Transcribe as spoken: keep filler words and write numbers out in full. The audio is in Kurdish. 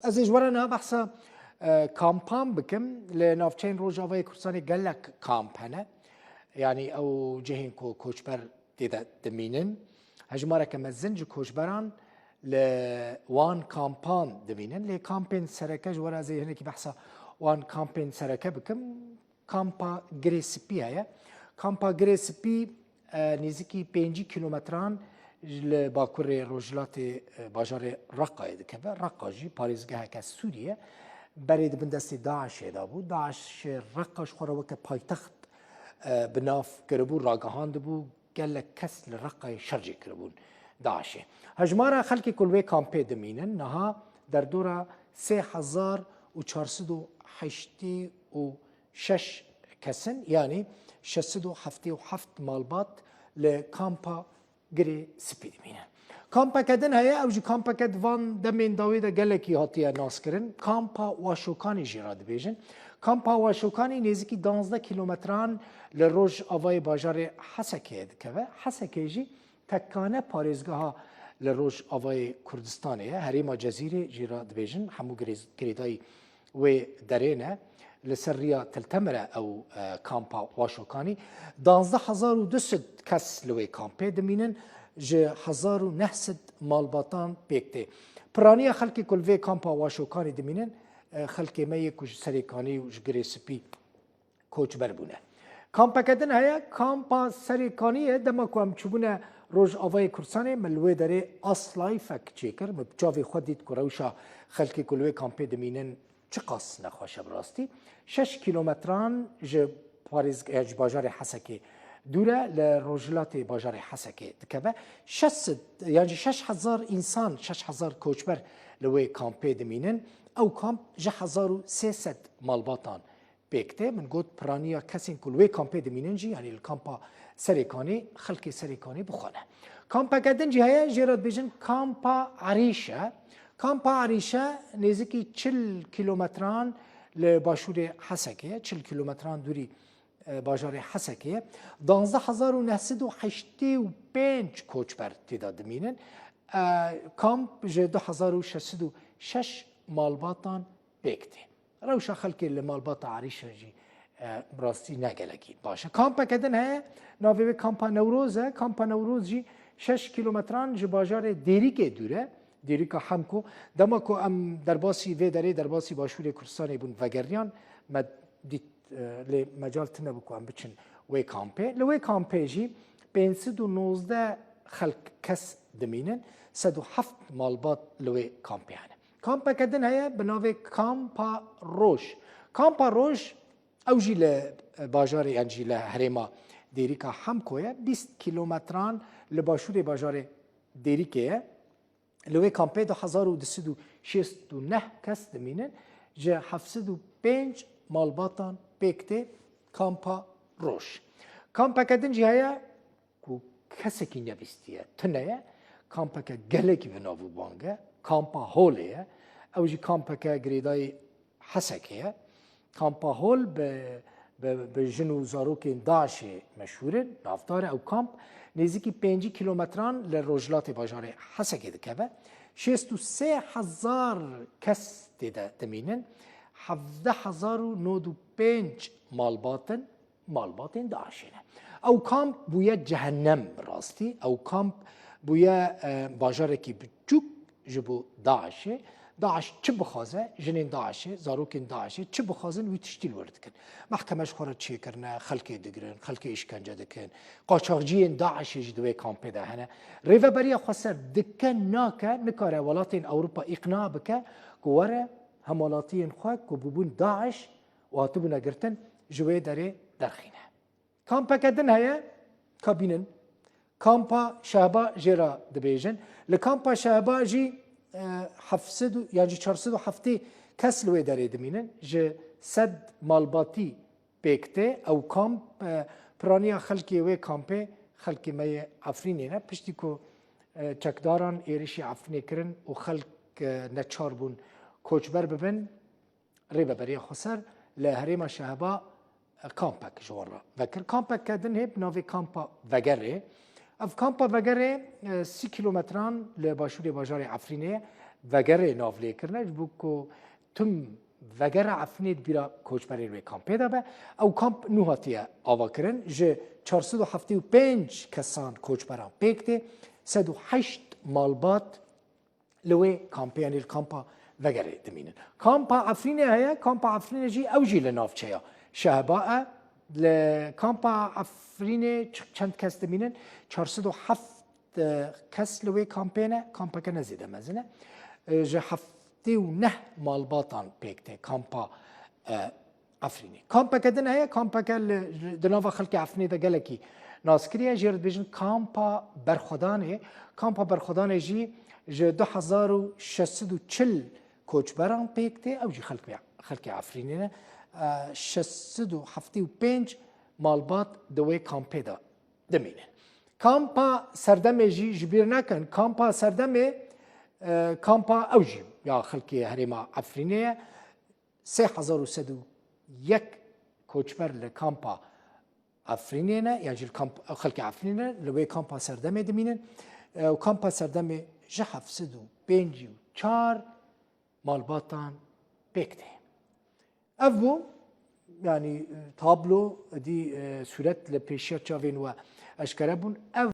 Ez ê ji we re niha behsa, e, kampan bikim. Li navçeyên Rojavayê Kurdistanê gelek kamp hene. Yanî ew cihên ku koçber tê de dimînin. Hejmareke mezin ji koçberan li wan kampan dimînin. Lê kampên sereke ji we re ez ê hinekî behsa wan kampên sereke bikim. Kampa Girê Spî heye. Kampa Girê Spî, e, nêzîkî pêncî kîlometran li bakurê rojhilatê, e, bajarê Reqayê dikeve. Reqa jî parêzgeheke Sûrî ye. Berê di bin destê DAIŞê de bû. DAIŞê Reqa ji xwe re weke paytext, e, bi nav kiribû, ragihandibû. Gelek kes li Reqayê şer jê kiribûn DAIŞê. Hejmara xelkê ku li wê kampê dimînin niha derdora sê hezar û çar sed û heştê û şeş kes in, yanî şeş sed û heftê û heft malbat li kampa Girê Spî dimînin. Kampeke din heye, ew jî kampeke di van demên dawî de gelekî hatiye naskirin. Kampa Waşokanî jê re dibêjin. Kampa Waşokanî nêzîkî duwazdeh kîlometran li rojavayê bajarê Hesekê dikeve. Hesekê jî tekkane parêzgeha li rojavayê Kurdistanê ye. Herêma Cezîrê jê re dibêjin. Hemû girêz-, girêdayî wê derê ne. Li ser riya Til Temir e ew, e, kampa Waşokanî. Duwazdeh hezar û du sed kes li wê kampê dimînin, ji hezar û neh sed malbatan pêk tê. Piraniya xelkê ku li vê kampa Waşokanî dimînin, e, xelkê me yê ku ji Serêkanî û ji Girê Spî koçber bûne. Kampeke din heye, kampa Serêkaniyê, dema ku em çûbûne Rojavayê Kurdistanê, min li wê derê aslayîfek çêkir. Min bi çavê xwe dît ku rewşa xelkê ku li wê kampê dimînin çiqas nexweş e bi rastî. Şeş kîlometran ji parêz-, ya ji bajarê Hesekê dûr e, li rojhilatê bajarê Hesekê dikeve. Şeş sed, yan jî şeş hezar însan, şeş hezar koçber li wê kampê dimînin. Ew kamp ji hezar û sê sed malbatan pêk tê. Min got, piraniya kesên ku li wê kampê dimînin jî, yanî li kampa Serêkanê, xelkê Serêkanê bi xwe ne. Kampeke din jî heye, jê re dibêjin Kampa Erîşe. Kampa Erîşe nêzîkî çil kîlometran li başûrê Hesekê ye, çil kîlometran dûrî, e, bajarê Hesekê ye. Duwazdeh hezar û neh sed û heştê û pênc koçber tê de dimînin. E, kamp ji du hezar û şeş sed û şeş malbatan pêk tê. Rewşa xelkê li malbata Erîşe jî, e, bi rastî ne gelekî baş e. Kampeke din heye, navê wê Kampa Newroz e. Kampa Newroz jî şeş kîlometran ji bajarê Dêrikê dûr e. Dêrika Hemko. Dema ku em derbasî vê derê, derbasî Başûrê Kurdistanê bûn, vegeriyan, me dît, e, lê mecal tune bû ku em biçin wê kampê. Li wê kampê jî pênc sed û nozdeh xelk, kes dimînin, sed û heft malbat li wê kampê hene. Kampeke din heye bi navê Kampa Roj. Kampa Roj, ew jî li, e, bajarê, yan jî li herêma Dêrika Hemko ye, bîst kîlometran li başûrê bajarê Dêrikê ye. Li wê kampê du hezar û du sed û şêst û neh kes dimînin, ji heft sed û pênc malbatan pêk tê Kampa Roj. Kampeke din jî heye, ku kesekî nebîstiye, tune ye. Kampeke gelekî bi nav û bang e. Kampa Holê ye. Ew jî kampeke girêdayî Hesekê ye. Kampa Hol bi, bi, bi jin û zarokên DAIŞê meşhûr in, navdar e. Ew kamp nêzîkî pêncî kîlometran li rojhilatê bajarê Hesekê dikeve. Şêst û sê hezar kes tê de dimînin. Hevdeh hezar û nod û pênc malbat in. Malbatên DAIŞê ne. Ew kamp bûye cehennem bi rastî. Ew kamp bûye, e, bajarekî biçûk ji bo DAIŞê. DAIŞ çi bixwaze, jinên DAIŞê, zarokên DAIŞê çi bixwazin, wî tiştî li wir dikin. Mehkeme ji xwe re çêkirine, xelkê digirin, xelkê îşkence dikin. Qaçaxciyên DAIŞê jî di wê kampê de hene. Rêveberiya Xweser dike nake, nikare welatên Ewropa îqna bike ku were hemwelatiyên xwe ku bûbûn DAIŞ û hatibûne girtin, ji wê derê derxîne. Kampeke din heye, ka bînin. Kampa Şehba jê re dibêjin. Li kampa Şehba jî, e, heft sed û, yan jî çar sed û heftê kes li wê derê dimînin. Ji sed malbatî pêk tê. Ew kamp, e, piraniya xelkê wê kampê xelkê me yê Efrînê ne. Piştî ku, e, çekdaran êrişî Efrînê kirin û xelk, e, neçar bûn koçber bibin, Rêveberiya Xweser li herêma Şehba, e, kampek ji wan re vekir. Kampeke din hê bi navê Kampa Vegerê. Ev Kampa Vegerê, e, sî kîlometran li başûrê bajarê Efrînê ye. vegerê nav lê kirine, ji bo ku tim vegera Efrînê di bîra koçberên wê kampê de be. Ew kamp nû hatiye avakirin. Ji çar sed û heftê û pênc kesan koçberan pêk tê, sed û heşt malbat li wê kampê, yanî li kampa vegerê dimînin. Kampa Efrînê heye, kampa Efrînê jî ew jî li navçeya Şehba e. Li kampa Efrînê çi-, çend kes dimînin? Çar sed û heft kes li wê kampê ne, kampeke ne zêde mezin e. E, ji heftê û neh malbatan pêk tê kampa, e, Efrînê. Kampeke din heye, kampeke li, di nava xelkê Efrînê de gelekî naskirî ye, jê re dibêjin kampa Berxwedanê. Kampa Berxwedanê jî ji du hezar û şeş sed û çil koçberan pêk tê, ew jî xelk, xelkê Efrînê ne. E, şeş sed û heftê û pênc malbat di wê kampê de dimînin. Kampa Serdemê jî ji bîr nekin. Kampa Serdemê, e, kampa ew jî ya xelkê herêma Efrînê ye. Sê hezar û sed û yek koçber li kampa Efrînê ne, yan jî li kamp, xelkê Efrînê ne, li wê kampa Serdemê dimînin. E, û kampa Serdemê ji heft sed û pêncî û çar malbatan pêk tê. Ev bû, yanî, e, tablo, dî, e, sûret li pêşiya çavên we eşkere bûn. Ev